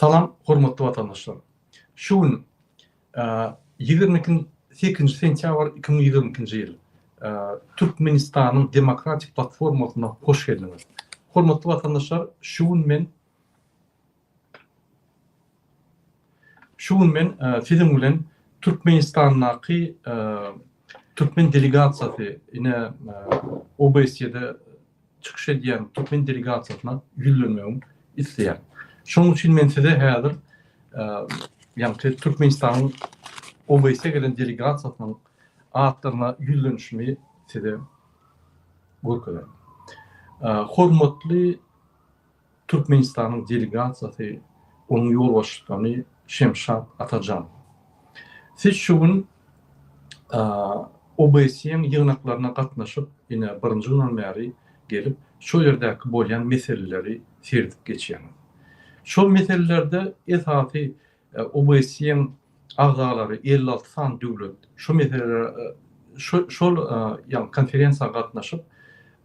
Salam hormatly watandaşlar. Şu gün 28 sentýabr 2022-nji ýyl Türkmenistanyň Demokratik platformasyna hoş geldiňiz. Hormatly watandaşlar, şu gün men Şu gün men siziň bilen Türkmenistandaky türkmen delegasiýasy ine OBSE-de çykyş edýän türkmen delegasiýasyna ýüzlenmegimi isleýän. Şonuň üçin men size häzir ýaňky Türkmenistanyň OBSE gelen delegasiýasynyň atlaryna ýüzlenişimi size görkezerin. Hormatly Türkmenistanyň delegasiýasy, onuň ýolbaşçysy Şemşat Atajanow. Siz şu gün OBSE-niň ýygnaklaryna gatnaşyp, ine, birinji günden bäri gelip, şol ýerdäki bolýan meseleleri seredip geçýäňiz. Şol meselelerde esasy OBSE-niň agzalary, 56 sany döwlet şu meselelere, şol ýagny konferensiýa gatnaşyp,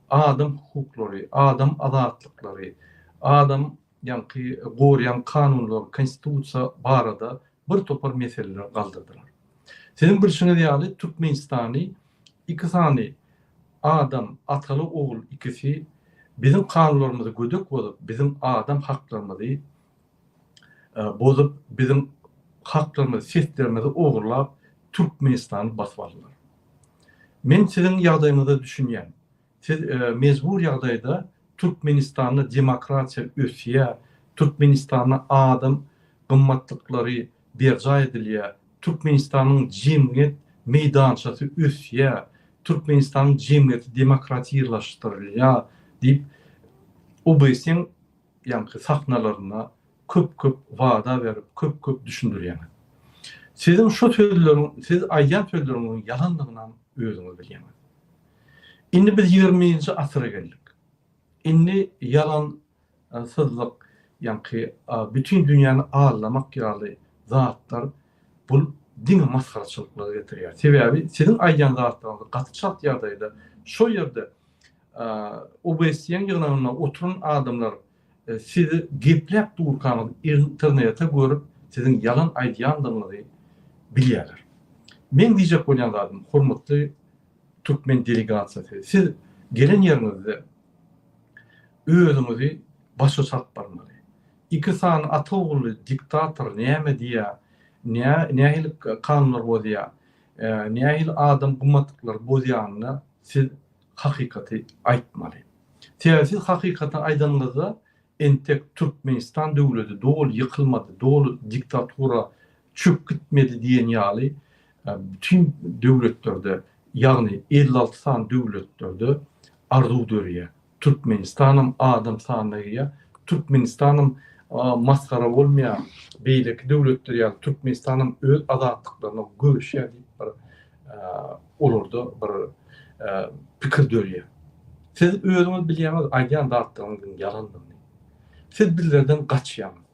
adam hukuklary, adam azatlyklary, adam ýaňky gorýan kanunlar, konstitusiýa barada bir topar meseleleri galdyrdylar. Siziň bilşiňiz ýaly Türkmenistany iki sany adam, ataly-ogul ikisi biziň kanunlarymyzy gödek bozup, biziň adam haklarymyzy bozup, biziň haklarymyzy, seslerimizi ogurlap Türkmenistany basyp aldylar. Men siziň ýagdaýyňyza düşünýän. Siz mejbur ýagdaýda Türkmenistanda demokratiýa ösýär, Türkmenistanda adam gymmatlyklary berjaý edilýär, Türkmenistanyň jemgyýet meýdançasy ösýär, Türkmenistanyň jemgyýeti demokratirlaşdyrylýar diýip OBSE-niň ýaňky sahnalarynda köp-köp wada berip, köp-köp düşündirýäňiz. Siziň şu sözleriň, siz aýdýan sözleriňiziň ýalandygynam özüňiz bilýäňiz. Indi biz ýigriminji asyra geldik. Indi ýalansyzlyk, ýaňky bütin dünýäni aldamak ýaly zatlar bul diňe masgaraçylyklara getirýär. Sebäbi siziň aýdýan zatlaryňyzy gaty çalt ýagdaýda şo ýerde OBSE-niň ýygnagynda oturan adamlar Siz gepläp durkaňyz internete görüp siziň ýalan aýdýandygyňyzy bilýärler. Meň diýjek bolýan zadym hormatly türkmen delegasiýasy siz gelen ýeriňizde özüňizi başa çalyp barmaly. Iki sany ata ogully diktator näme diýýär, nähili kanunlar bozýar, nähili adam gymmatlyklary bozýanyna siz hakykaty aýtmaly. Sebäbi siz hakykaty aýdanyňyzda entek Türkmenistan döwleti doly ýykylmady, doly diktatura çöküp gitmedi diýen ýaly bütin döwletlerde, ýagny 56 sany döwletlerde arzuw dörýär. Türkmenistanam adam sanyna girýär. Türkmenistanam masgara bolmaýar. Beýleki döwletler ýaly Türkmenistanam öz azatlyklaryna göreşýär diýip bir olarda bir pikir dörýär. Siz özüňiz bilýäňiz aýdýan zatlaryňyzyň ýalandygyny. Siz bizlerden gaçýaňyz.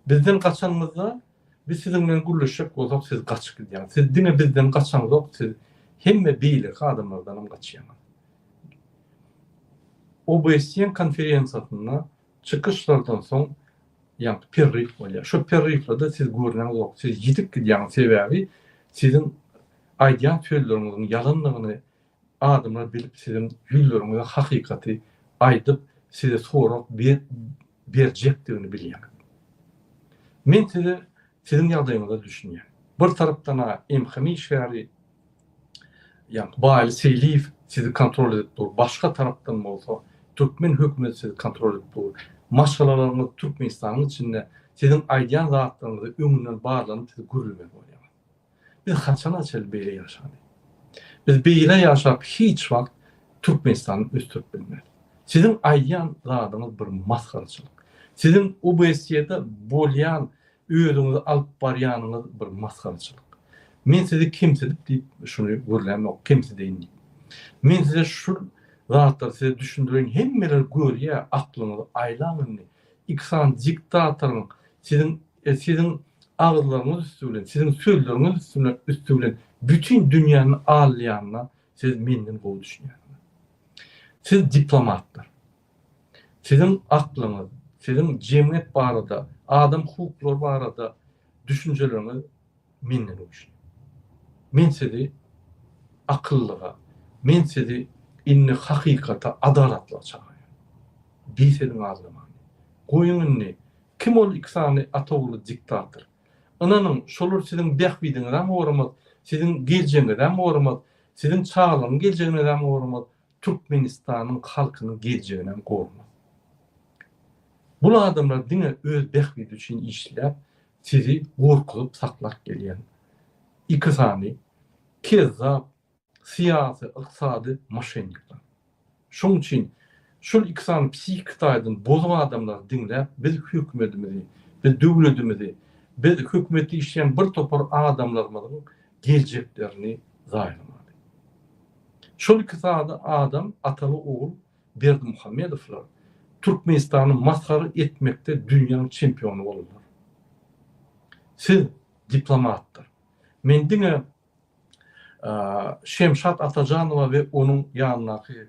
Bizden gaçanyňyzda biz siziň bilen gürleşjek bolsak siz gaçyp gidýäňiz. Siz diňe bizden gaçaňyzok siz hemme beýleki adamlardanam gaçýaňyz. OBSE konferensiýasynda çykyşlardan soň ýaňky perryw bolýar. Şo perrywlerde siz görneňzok, siz ýitip gidýäňiz, sebäbi siziň aýdýan sözleriňiziň ýalandygyny adamlar bilip siziň ýüzleriňize hakykaty aýdyp size sorag berjekdigini bilýäňiz. Men size siziň ýagdaýyňyza düşünýän. Bir tarapdan-a MHM işgäri Ýaňky Baýly Seýliýew sizi kontrol edip dur, başga tarapdan bolsa türkmen hökümeti sizi kontrol edip dur. Maşgalalaryňyz Türkmenistanyň içinde siziň aýdýan zatlaryňyzy öňünden barlanyp sizi gürlemeli bolýar. Biz haçana çenli beýle ýaşaly? Biz beýle ýaşap hiç wagt Türkmenistany ösdürip bilmeris. Siziň aýdýan zadyňyz bir masgaraçylyk. Siziň OBSE-de bolýan Özüňizi alyp barýanyňyz bir masgaraçylyk. Men sizi kemsidip diýip şuny gürlämok, kemsideýin diýip. Men size şul zatlary size düşündireýin hemmeler görýä aklyňyzy aýlaň indi. Iki sany diktatoryň siziň siziň agyzlaryňyz üsti bilen siziň sözleriňiz üsti bilen üsti bilen bütin dünýäni alýanyna siz menden gowy düşünýäsiňiz. Siz diplomatlar. Siziň aklyňyz, siziň jemgyýet barada. adam hukuklary barada düşünjeleriňiz menden güýçli. Men sizi akyllyga, men sizi indi hakykata, adalatlyga çagyrýan. Bes ediň aldamany. Goýuň indi, kim ol iki sany ata-ogully diktator? Ynanyň, şolar siziň bähbidiňizem goramaz, siziň geljegiňizem goramaz, siziň çagalaryň geljegini-dem goramaz, Türkmenistanyň halkynyň geljeginem goramaz. Bul adamlar diňe öz bähbidi üçin işläp, sizi gorkuzyp saklap gelýän iki sany kezzap syýasy, ykdysady moşennikler. Şoň üçin şol iki sany psihiki taýdan bozuk adamlary diňläp biz hökümetimizi, biz döwletimizi, biz hökümetde işleýän bir topar adamlarymyzyň geljeklerini zaýalamaly. Şol iki sany adam ataly-ogul Berdimuhamedowlar Türkmenistany masgara etmekde dünýäň çempiony boldular. Siz diplomatlar. Men diňe Şemşat Atajanowa we onuň ýanyndaky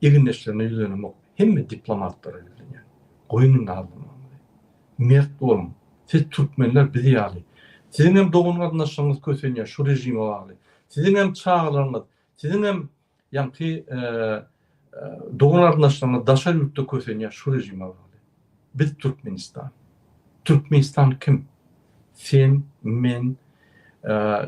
egindeşlerine ýüzlenemok. Hemme diplomatlara ýüzlenýän. Goýuň indi aldamagyňyzy. Mert boluň. Siz türkmenler biz ýaly. Siziň hem dogan-garyndaşlaryňyz kösenýär şu režime bagly. Siziň hem çagalaryňyz, siziň hem Ýaňky dogan-garyndaşlaryňyz daşary ýurtda kösenýär şu režime bagly. Biz Türkmenistan. Türkmenistan kim? Sen, men,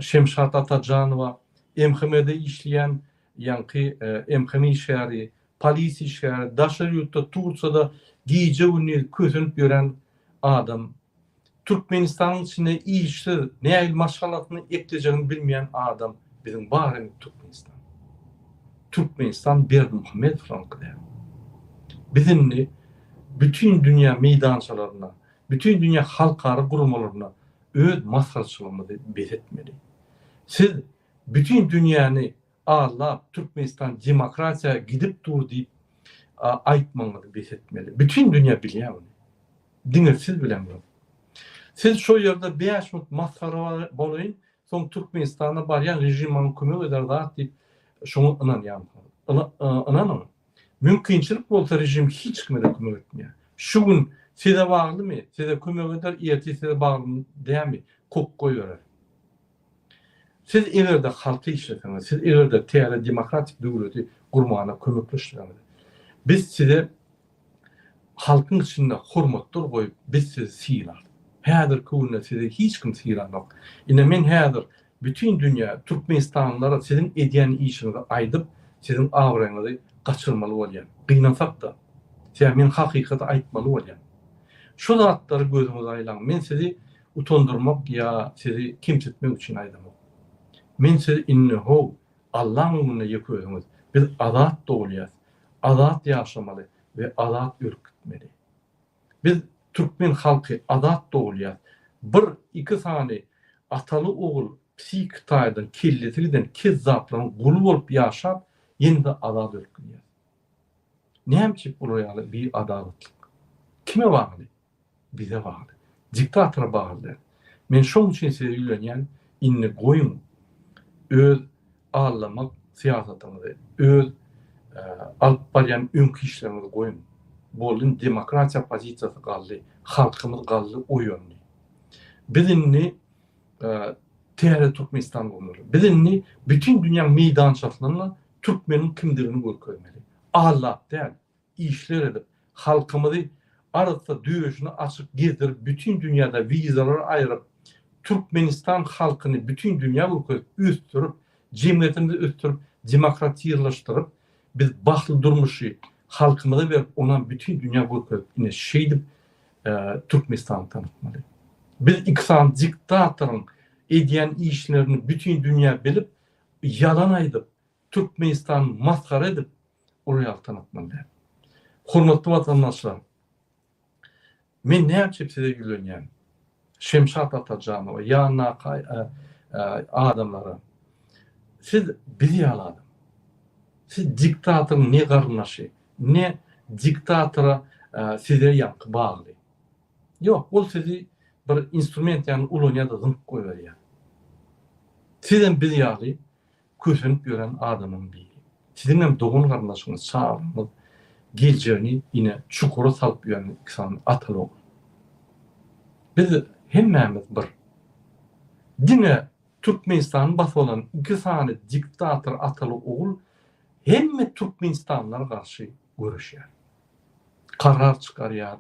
Şemşat Atajanowa, MHM-de işleýän ýaňky MHM işgäri, polisiýa işgäri, daşary ýurtda Tursiýada gije-gündiz kösenip ýören adam. Türkmenistanyň içinde işsiz, nähili maşgalasyny eklejegini bilmeýän adam biziň barymyz Türkmenistan. Türkmenistan Berdimuhamedowlaryňky däl. Biz indi bütin dünýä meýdançalarynda, bütin dünýä halkara guramalarynda öz masgaraçylygymyzy bes etmeli. Siz bütin dünýäni aldap Türkmenistan demokratiýa gidip dur diýip aýtmagyňyzy bes etmeli. Bütin dünýä bilýär muny. Diňe siz bileňzok. Siz şo ýerde 5 minut masgara bolaýyn, soň Türkmenistana barýan režim maňa kömek eder zat diýip şoňa ynanýamysyňyz? Ynanyň. Mümkinçilik bolsa režim hiç kime-de kömek etmeýär. Şu gün size baglymy, size kömek eder, ertir size bagly dälmi, kop goýberer. Siz eger-de halka işleseňiz, siz eger-de täze demokratik döwleti gurmana kömekleşseňiz, biz size halkyň içinde hormatlar goýup, biz sizi sylarys. Häzirki günde sizi hiç kim sylanok. Ine men häzir bütin dünýä türkmenistanlylara siziň edýän işiňizi aýdyp, siziň abraýyňyzy gaçyrmaly bolýan. Gynansak-da. Sebäbi men hakykaty aýtmaly bolýan. Şu zatlary gözüňize aýlaň. Men sizi utandyrmak ýa sizi kemsitmek üçin aýdamok. Men sizi indi how, Allaň öňünde ýeke özüňiz. Biz azat dogulýas, azat ýaşamaly we azat ölüp gitmeli. Biz türkmen halky azat dogulýas. Bir, iki sany ataly-ogul psihiki taýdan kellesi giden kezzaplaryň guly bolup ýaşap, ýene-de azat ölüp gidýäs. Näme üçin bular ýaly biadalatlyk? Kime bagly? Bize bagly. Diktatora bagly däl. Men şoň üçin size ýüzlenýän, indi goýuň öz aldamak syýasatyňyzy, öz alyp barýan öňki işleriňizi goýuň. Boldy indi demokratiýa oppozisiýasy galdy, halkymyz galdy, oýandy. Biz indi täze Türkmenistan gurmaly. Biz indi bütin dünýäň meýdançasynda türkmeniň kimdigini görkezmeli. Aldap däl. işler edip, halkymyzy arassa döşüni açyk gezdirip bütin dünýäde wizalar aýyryp, Türkmenistan halkyny bütin dünýä görkezip ösdürip, jemgyýetimizi ösdürip, demokratirlaşdyryp, biz bagtly durmuşy halkymyza berip onam bütin dünýä görkezip ine şeýdip Türkmenistany tanatmaly. Biz iki sany diktatoryň edýän işlerini bütin dünýä bilip, ýalan aýdyp, Türkmenistany masgara edip, ol ýaly tanatmaly däl. Hormatly watandaşlar, men näme üçin size ýüzlenýän? Şemşat Atajanowa, ýanyndaky adamlara, siz biz ýaly adam. Siz diktatoryň ne garyndaşy, ne diktatora size ýaňky bagly. Ýok, ol sizi bir instrument ýaly ulanýar-da zyňyp goýberýär. Sizem biz ýaly kösenip ýören adamyň biri. Siziňem dogan-garyndaşyňyz, çagaňyz geljegini ine çukura salyp ýören iki sany ataly-ogul. Biz hemmämiz bir. Diňe Türkmenistany basyp alan iki sany diktator ataly ogul hemme türkmenistanlylara garşy göreşýär. Karar çykarýar.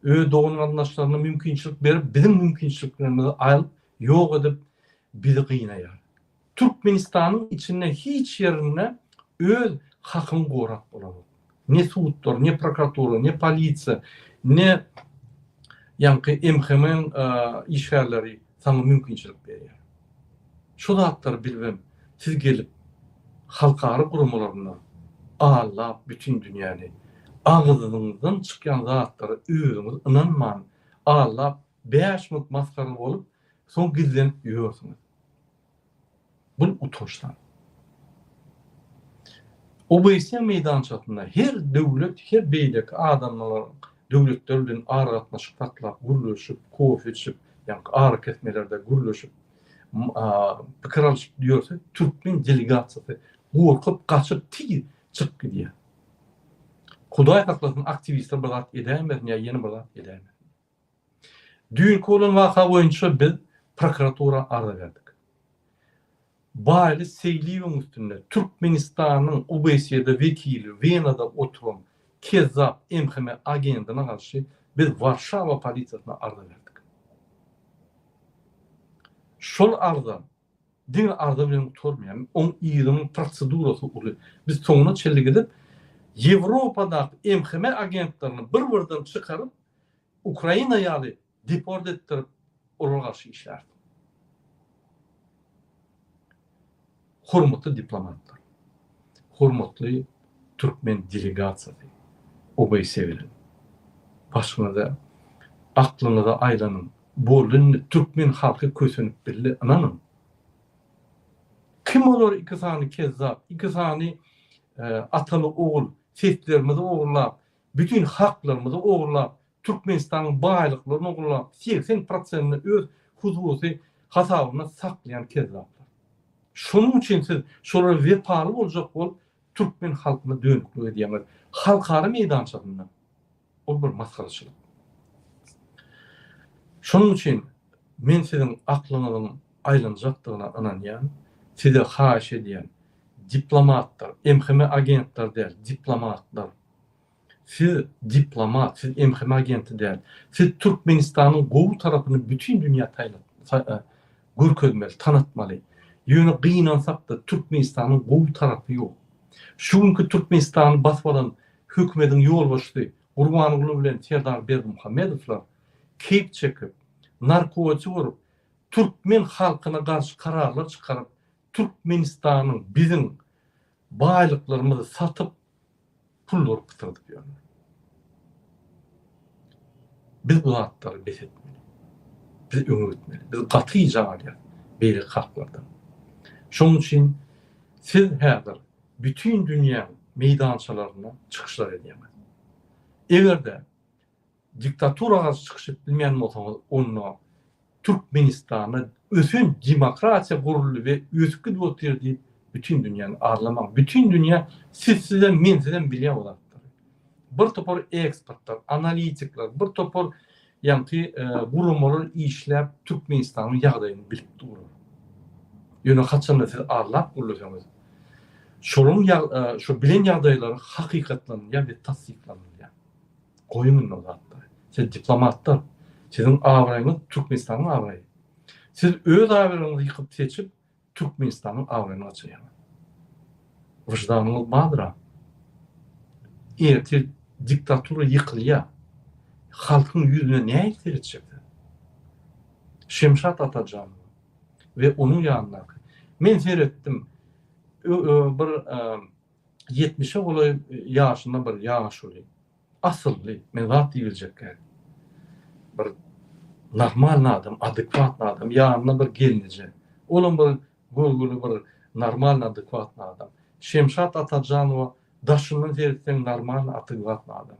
Öz dogan-garyndaşlaryna mümkinçilik berip, biziň mümkinçiliklerimizi alyp, ýok edip, bizi gynaýar. Türkmenistanyň içinde hiç ýerinde öz hakyňy gorap bolanok. Ne sudlar, ne prokuratura, ne polisiýa, ne ýaňky MHM-iň işgärleri saňa mümkinçilik berýär. Şu zatlary bilibem siz gelip halkara guramalarynda aldap bütin dünýäni, agzyňyzdan çykýan zatlara özüňiz ynanman aldap bäş minut masgara bolup soň gizlenip ýörsüňiz. Bul utanç zat. OBSE meýdançasynda her döwlet her beýleki adamlar döwletler bilen aragatnaşyk saklap gürleşip kofe içip ýaňky arakesmelerde gürleşip pikir alyşyp ýörse türkmen delegasiýasy gorkup gaçyp tiz çykyp gidýär. Hudaý saklasyn aktiwistler bir zat edäýmesin ýa ýene bir zat edäýmesin. Düýnki bolan waka boýunça biz prokuratura arza berdik. Baýly Seýliýewiň üstünde Türkmenistanyň OBSE-de wekili Wenada oturan kezzap MHM agendine garşy biz Warşawa polisiýasyna arza berdik. Şol arza diňe arza bilen gutarmaýar. Oň yzynyň prosedurasy uly. Biz soňuna çenli gidip, Ýewropadaky MHM agentlerini bir-birden çykaryp, Ukraina ýaly deport etdirip, olara garşy işläris. Hormatly diplomatlar, hormatly türkmen delegasiýasy OBSE bilen başyňyza, aklyňyza aýlanyň, boldy indi türkmen halky kösenip bildi, ynanyň. Kim olar iki sany kezzap, iki sany ataly ogul seslerimizi ogurlap, bütin haklarymyzy ogurlap, Türkmenistanyň baýlyklaryny ogurlap, 80 prosentini öz hususy hasabynda saklaýan kezzaplar. Şonuň üçin siz şolara wepaly boljak bolup türkmen halkyna dönüklik edýäňiz. Halkara meýdançasynda ol bir masgaraçylyk. Şonuň üçin men siziň aklyňyzyň aýlanjakdygyna ynanýan, size haýyş edýän, diplomatlar, MHM agentleri däl, diplomatlar, Siz diplomat, siz MHM agenti däl. Siz Türkmenistanyň gowy tarapyny bütin dünýä görkezmeli, tanatmaly. Ýöne gynansakda Türkmenistanyň gowy tarapy ýok. Şu günki Türkmenistany basyp alan hökümediň ýolbaşçysy Gurbanguly bilen Serdar Berdimuhamedowlar keýp çekip, narkotik urup, türkmen halkyna garşy kararlar çykaryp, Türkmenistanyň biziň baýlyklarymyzy satyp, pullary pytyrdyp ýörler. Biz bu zatlary bes etmeli. Biz öňe gitmeli. Biz gaty gijä galýarys beýleki halklardan. Şonuň üçin siz häzir bütin dünýäň meýdançalarynda çykyşlar edýäňiz. Eger-de Diktatura garşy çykyş edip bilmeýän bolsaňyz onda Türkmenistanda ösen demokratiýa guruldy we ösüp gidip otyr diýip bütin dünýäni aldamaň. Bütin dünýä sizsizem mensizem bilýär o zatlary. Bir topar ekspertler, analitikler, bir topar ýaňky guramalar işläp Türkmenistanyň ýagdaýyny bilip durlar. Ýöne haçanda siz aldap gürleseňiz şolaryň şo bilen ýagdaýlary hakykatlanylýar we tassyklanylýar. Goýuň indi o zatlary. Siz diplomatlar. Siziň abraýyňyz Türkmenistanyň abraýy. Siz öz abraýyňyzy ýykyp seçip Türkmenistanyň abraýyny gaçyrýaňyz. Wyždanyňyz bardyr-a. Ertir diktatura ýykylýar. Halkyň ýüzüne nähili seretjek siz? Şemşat Atajanowa we onuň ýanyndaky. Men seretdim. Bir ýetmişe golaý ýaşynda bir ýaşuly, asylly, men zat diýibiljek däl. Bir normalny adam, adekwatny adam, ýanynda bir gelneje. Olam bir görgüli bir normalny, adekwatny adam. Şemşat Atajanowa daşyndan seretseň normalny, adekwatny adam.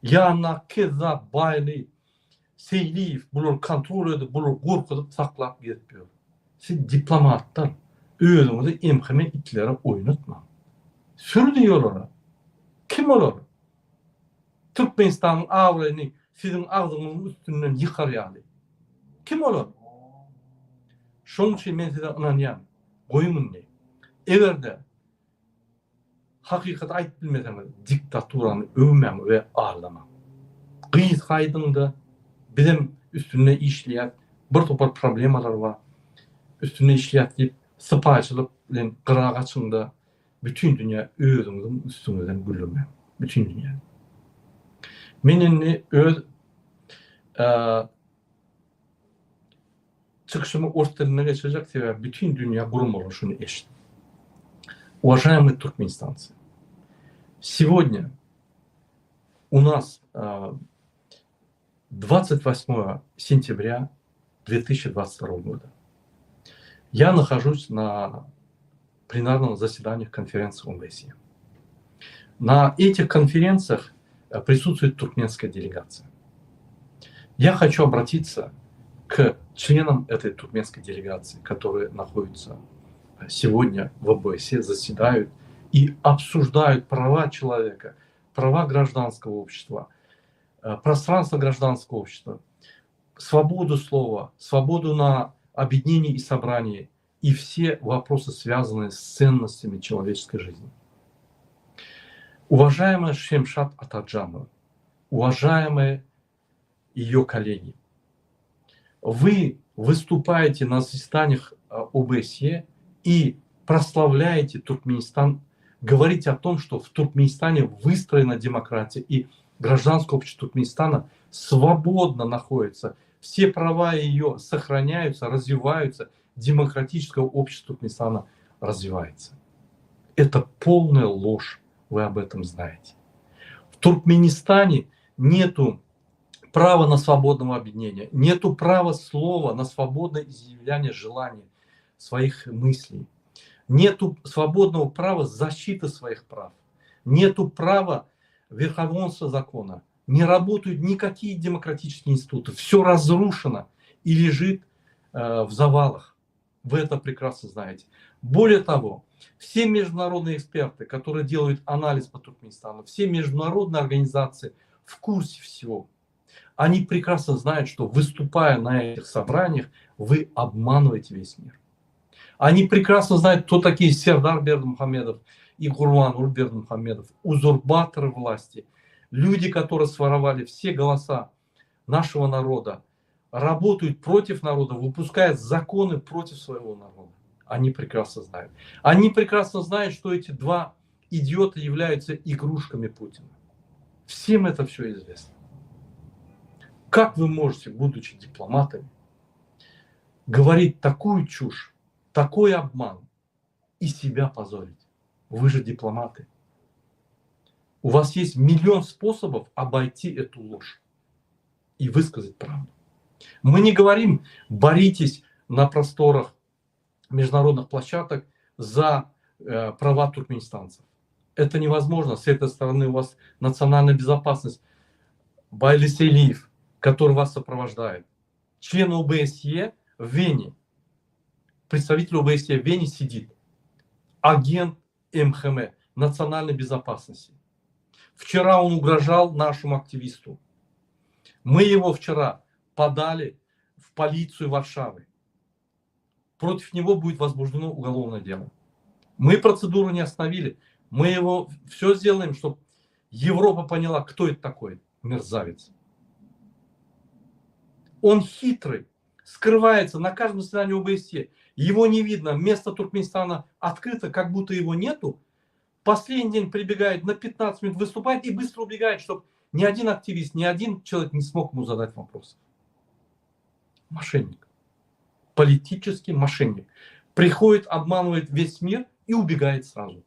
Ýanyndaky kezzap Baýly Seýliýew bulary kontrol edip, bulary gorkuzyp saklap gezip ýör. Siz diplomatlar, özüňizi MHM itlere oýnatmaň. Sür diý olara. Kim olar? Türkmenistanyň abraýyny siziň agzyňyzyň üstünden ýykar ýaly. Kim olar? Şonuň üçin men size ynanýan. Goýuň indi. Eger-de hakykaty aýdyp bilmeseňiz, diktaturany öwmäň we aldamaň. Gysga aýdyňda, bizem üstünde işleýäs, bir topar problemalar bar, üstünde işleýäs diýip, sypaýyçylyk bilen gyra gaçyňda, bütin dünýä özüňiziň üstüňizden güldürmäň. Bütin dünýäni. Men indi öz Çykyşymy ors dilinde geçirjek, sebäbi bütin dünýä guramalar şuny eşitdi. Uvažaemyý Türkmenistancy! Segodnýa u nas 28 sentýabrýa 2022 goda. Ýa nahažuсь na plenarnom zasedaniýah konferensiýi OBSE. Na etih konferensiýah prisutstwuýet türkmenskaýa delegasiýa. Ýa haçu obratitsa k çlenam etoý türkmenskoý delegasiýi, kotorye nahodýatsa segodnýa w OBSE, zasedaýut i obsuždaýut prawa çeloweka, prawa graždanskogo obşestwa, prostranstwo graždanskogo obşestwa, swobodu slowa, swobodu na obýedineniýe i sobraniýe и все вопросы, связанные с ценностями человеческой жизни. Уважаемая Шемшат Атаджанова, уважаемые ее коллеги, вы выступаете на заседаниях ОБСЕ и прославляете Туркменистан, говорите о том, что в Туркменистане выстроена демократия и гражданское общество Туркменистана свободно находится, все права ее сохраняются, развиваются, демократическое общество Туркменистана развивается. Это полная ложь, вы об этом знаете. В Туркменистане нету права на свободного объединения, нету права слова на свободное изъявление желаний, своих мыслей, нету свободного права защиты своих прав, нету права верховенства закона, не работают никакие демократические институты, все разрушено и лежит в завалах. Вы это прекрасно знаете. Более того, все международные эксперты, которые делают анализ по Туркменистану, все международные организации в курсе всего. Они прекрасно знают, что выступая на этих собраниях, вы обманываете весь мир. Они прекрасно знают, кто такие Сердар Бердымухамедов и Гурбангулы Бердымухамедов, узурпаторы власти, люди, которые своровали все голоса нашего народа, работают против народа, выпускают законы против своего народа. Они прекрасно знают. Они прекрасно знают, что эти два идиота являются игрушками Путина. Всем это все известно. Как вы можете, будучи дипломатами, говорить такую чушь, такой обман и себя позорить? Вы же дипломаты. У вас есть миллион способов обойти эту ложь и высказать правду. Мы не говорим, боритесь на просторах международных площадок за права туркменистанцев. Это невозможно. С этой стороны у вас национальная безопасность. Байли Селиев, который вас сопровождает, член ОБСЕ в Вене, представитель ОБСЕ в Вене сидит, агент МХМ, национальной безопасности. Вчера он угрожал нашему активисту. Мы его вчера подали в полицию Варшавы. Против него будет возбуждено уголовное дело. Мы процедуру не остановили. Мы его все сделаем, чтобы Европа поняла, кто это такой мерзавец. Он хитрый, скрывается на каждом заседании ОБСЕ. Его не видно, место Туркменистана открыто, как будто его нету. Последний день прибегает на 15 минут, выступает и быстро убегает, чтобы ни один активист, ни один человек не смог ему задать вопрос. Мошенник. Политический мошенник. Приходит, обманывает весь мир и убегает сразу.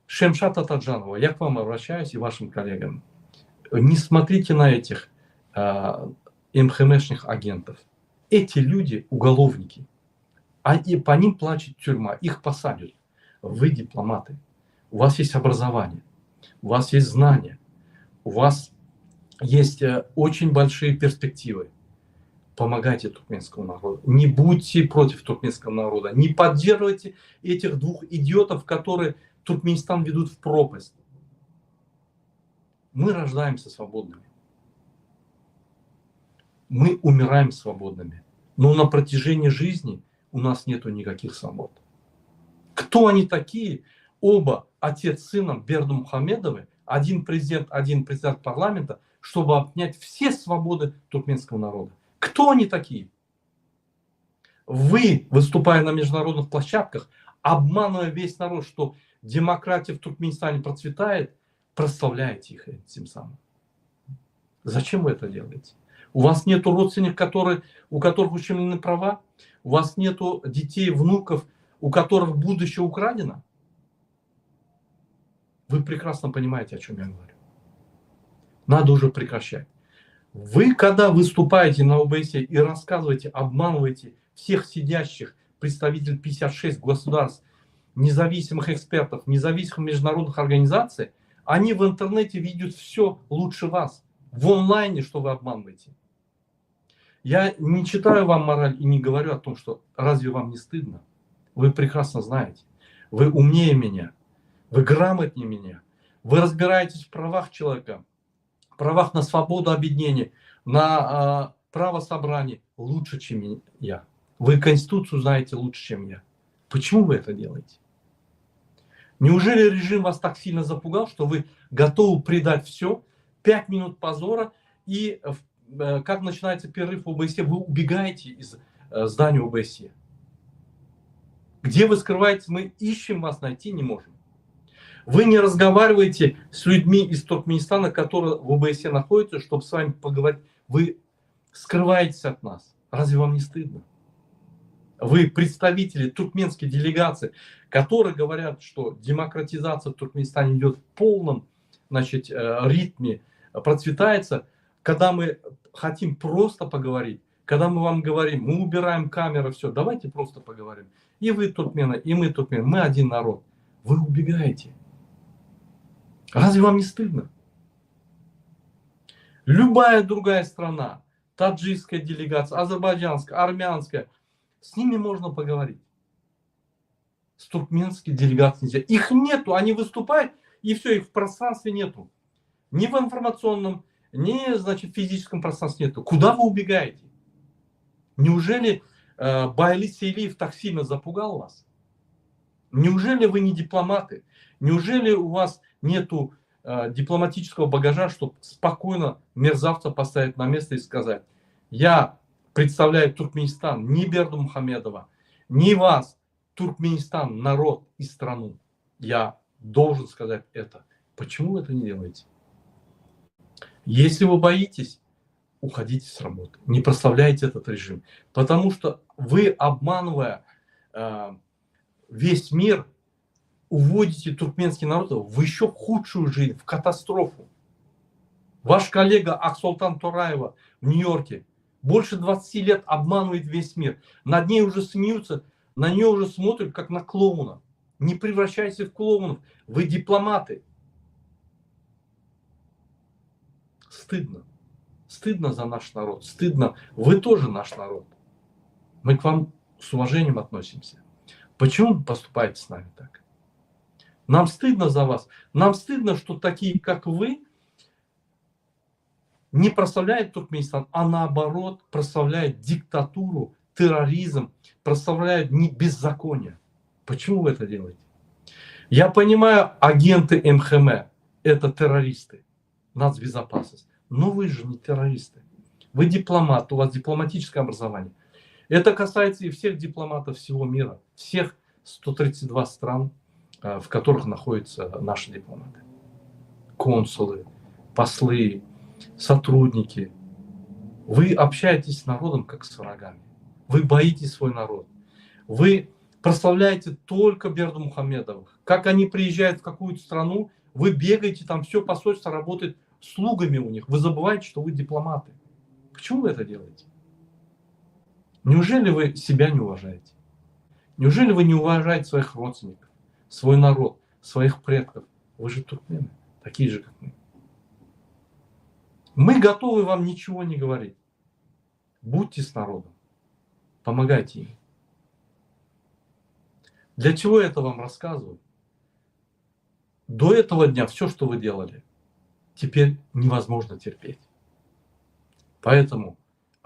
Шемшат Атаджанова, я к вам обращаюсь и вашим коллегам. Не смотрите на этих МХМшных агентов. Эти люди уголовники. А и по ним плачет тюрьма, их посадят. Вы дипломаты, у вас есть образование, у вас есть знания, у вас есть очень большие перспективы. Помогайте туркменскому народу, не будьте против туркменского народа, не поддерживайте этих двух идиотов, которые Туркменистан ведут в пропасть. Мы рождаемся свободными. Мы умираем свободными, но на протяжении жизни у нас нету никаких свобод. Кто они такие? Оба, отец с сыном Бердымухамедовы, один президент, один председатель парламента, чтобы отнять все свободы туркменского народа. Кто они такие? Вы, выступая на международных площадках, обманывая весь народ, что демократия в Туркменистане процветает, прославляете их этим самым. Зачем вы это делаете? У вас нету родственников, которые, у которых ущемлены права? У вас нету детей, внуков, у которых будущее украдено? Вы прекрасно понимаете, о чем я говорю. Надо уже прекращать. Вы, когда выступаете на ОБСЕ и рассказываете, обманываете всех сидящих представителей 56 государств, независимых экспертов, независимых международных организаций, они в интернете видят все лучше вас. В онлайне, что вы обманываете. Я не читаю вам мораль и не говорю о том, что разве вам не стыдно? Вы прекрасно знаете. Вы умнее меня. Вы грамотнее меня. Вы разбираетесь в правах человека, правах на свободу объединения, на э, право собраний лучше, чем я. Вы Конституцию знаете лучше, чем я. Почему вы это делаете? Неужели режим вас так сильно запугал, что вы готовы предать все, пять минут позора, и э, как начинается перерыв в ОБСЕ, вы убегаете из э, здания ОБСЕ? Где вы скрываетесь, мы ищем вас, найти не можем. Вы не разговариваете с людьми из Туркменистана, которые в ОБСЕ находятся, чтобы с вами поговорить. Вы скрываетесь от нас. Разве вам не стыдно? Вы представители туркменской делегации, которые говорят, что демократизация в Туркменистане идет в полном значит, э, ритме, процветается, когда мы хотим просто поговорить, когда мы вам говорим, мы убираем камеры, все, давайте просто поговорим. И вы туркмены, и мы туркмены, мы один народ. Вы убегаете. Разве вам не стыдно? Любая другая страна, таджикская делегация, азербайджанская, армянская, с ними можно поговорить. С туркменской делегацией нельзя. Их нету, они выступают, и все, их в пространстве нету. Ни в информационном, ни, значит, в физическом пространстве нету. Куда вы убегаете? Неужели э, Байли Сейлиев так сильно запугал вас? Неужели вы не дипломаты? Неужели у вас нету э, дипломатического багажа, чтобы спокойно мерзавца поставить на место и сказать, я представляю Туркменистан, не Бердымухамедова, не вас, Туркменистан, народ и страну. Я должен сказать это. Почему вы это не делаете? Если вы боитесь, уходите с работы, не прославляйте этот режим, потому что вы, обманывая э, весь мир, уводите туркменский народ в еще худшую жизнь, в катастрофу. Ваш коллега Аксолтан Тораева в Нью-Йорке больше 20 лет обманывает весь мир. Над ней уже смеются, на нее уже смотрят как на клоуна. Не превращайтесь в клоунов, вы дипломаты. Стыдно. Стыдно за наш народ, стыдно. Вы тоже наш народ. Мы к вам с уважением относимся. Почему вы поступаете с нами так? Нам стыдно за вас. Нам стыдно, что такие, как вы, не прославляют Туркменистан, а наоборот прославляют диктатуру, терроризм, прославляют беззаконие. Почему вы это делаете? Я понимаю, агенты МХМ – это террористы, нацбезопасность. Но вы же не террористы. Вы дипломат, у вас дипломатическое образование. Это касается и всех дипломатов всего мира, всех 132 стран, э, в которых находятся наши дипломаты. Консулы, послы, сотрудники. Вы общаетесь с народом как с врагами. Вы боитесь свой народ. Вы прославляете только Бердымухамедовых. Как они приезжают в какую-то страну, вы бегаете, там все посольство работает слугами у них. Вы забываете, что вы дипломаты. Почему вы это делаете? Неужели вы себя не уважаете? Неужели вы не уважаете своих родственников, свой народ, своих предков? Вы же туркмены, такие же, как мы. Мы готовы вам ничего не говорить. Будьте с народом. Помогайте им. Для чего я это вам рассказываю? До этого дня все, что вы делали, теперь невозможно терпеть. Поэтому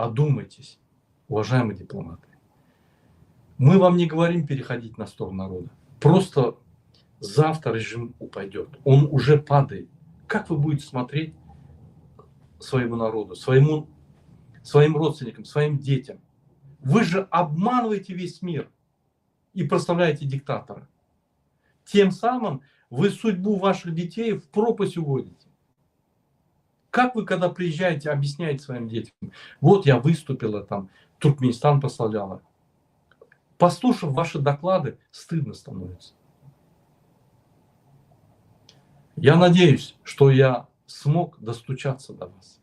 Одумайтесь, уважаемые дипломаты. Мы вам не говорим переходить на сторону народа. Просто завтра режим упадет. Он уже падает. Как вы будете смотреть своему народу, своему, своим родственникам, своим детям? Вы же обманываете весь мир и прославляете диктатора. Тем самым вы судьбу ваших детей в пропасть уводите. Как вы, когда приезжаете, объясняете своим детям, вот я выступила там, Туркменистан прославляла. Послушав ваши доклады, стыдно становится. Я надеюсь, что я смог достучаться до вас.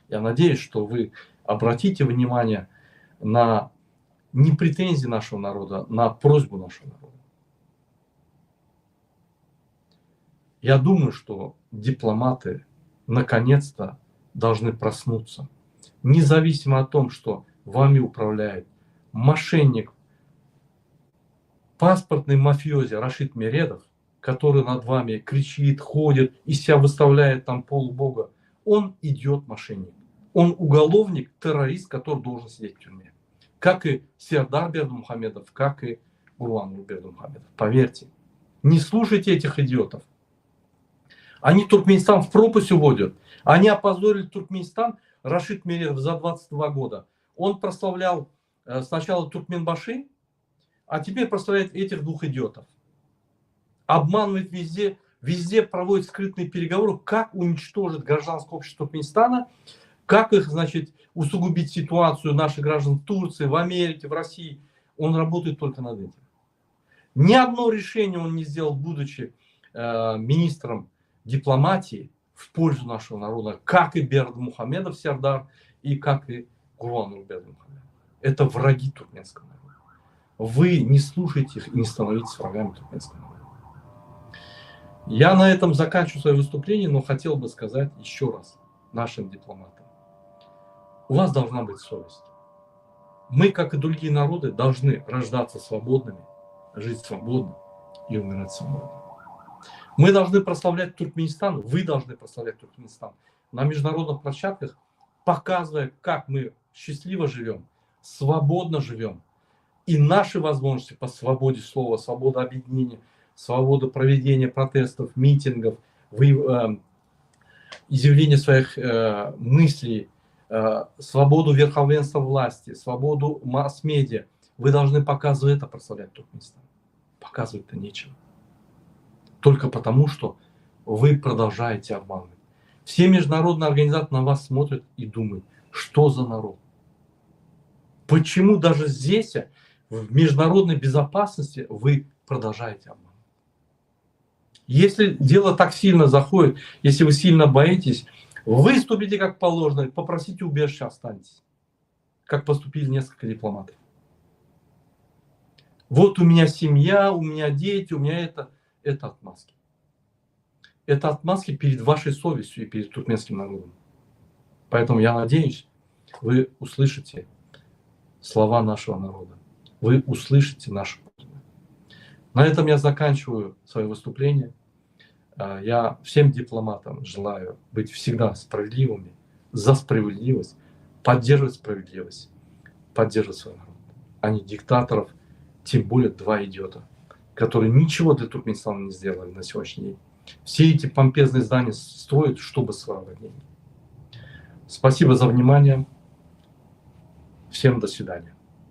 Я надеюсь, что вы обратите внимание на не претензии нашего народа, на просьбу нашего народа. Я думаю, что дипломаты наконец-то должны проснуться. Независимо о том, что вами управляет мошенник, паспортный мафиози Рашид Мередов, который над вами кричит, ходит и себя выставляет там полубога, он идет мошенник. Он уголовник, террорист, который должен сидеть в тюрьме. Как и Сердар Бердымухамедов, как и Гурбан Бердымухамедов. Поверьте, не слушайте этих идиотов. Они Туркменистан в пропасть уводят. Они опозорили Туркменистан, Рашид Мередов, за 22 года. Он прославлял э, сначала Туркменбаши, а теперь прославляет этих двух идиотов. Обманывает везде, везде проводит скрытные переговоры, как уничтожить гражданское общество Туркменистана, как их, значит, усугубить ситуацию наших граждан в Турции, в Америке, в России. Он работает только над этим. Ни одно решение он не сделал, будучи э, министром дипломатии в пользу нашего народа, как и Бердымухамедов Сердар и как и Гурбан Бердымухамедов. Это враги туркменского народа. Вы не слушайте их и не становитесь врагами туркменского народа. Я на этом заканчиваю свое выступление, но хотел бы сказать еще раз нашим дипломатам. У вас должна быть совесть. Мы, как и другие народы, должны рождаться свободными, жить свободно и умирать свободно. Мы должны прославлять Туркменистан, вы должны прославлять Туркменистан на международных площадках, показывая, как мы счастливо живем, свободно живем. И наши возможности по свободе слова, свобода объединения, свобода проведения протестов, митингов, вы, э, изъявления своих э, мыслей, э, свободу верховенства власти, свободу масс-медиа. Вы должны показывать это, прославлять Туркменистан. Показывать-то нечего. Только потому, что вы продолжаете обманывать. Все международные организации на вас смотрят и думают, что за народ. Почему даже здесь, в международной безопасности, вы продолжаете обманывать? Если дело так сильно заходит, если вы сильно боитесь, выступите как положено, попросите убежище, останьтесь. Как поступили несколько дипломатов. Вот у меня семья, у меня дети, у меня это. Это отмазки. Это отмазки перед вашей совестью и перед туркменским народом. Поэтому я надеюсь, вы услышите слова нашего народа. Вы услышите наши просьбы. На этом я заканчиваю свое выступление. А, я всем дипломатам желаю быть всегда справедливыми, за справедливость, поддерживать справедливость, поддерживать свой народ, а не диктаторов, тем более два идиота, которые ничего для Туркменистана не сделали на сегодняшний день. Все эти помпезные здания строят, чтобы своровать деньги. Спасибо за внимание. Всем до свидания.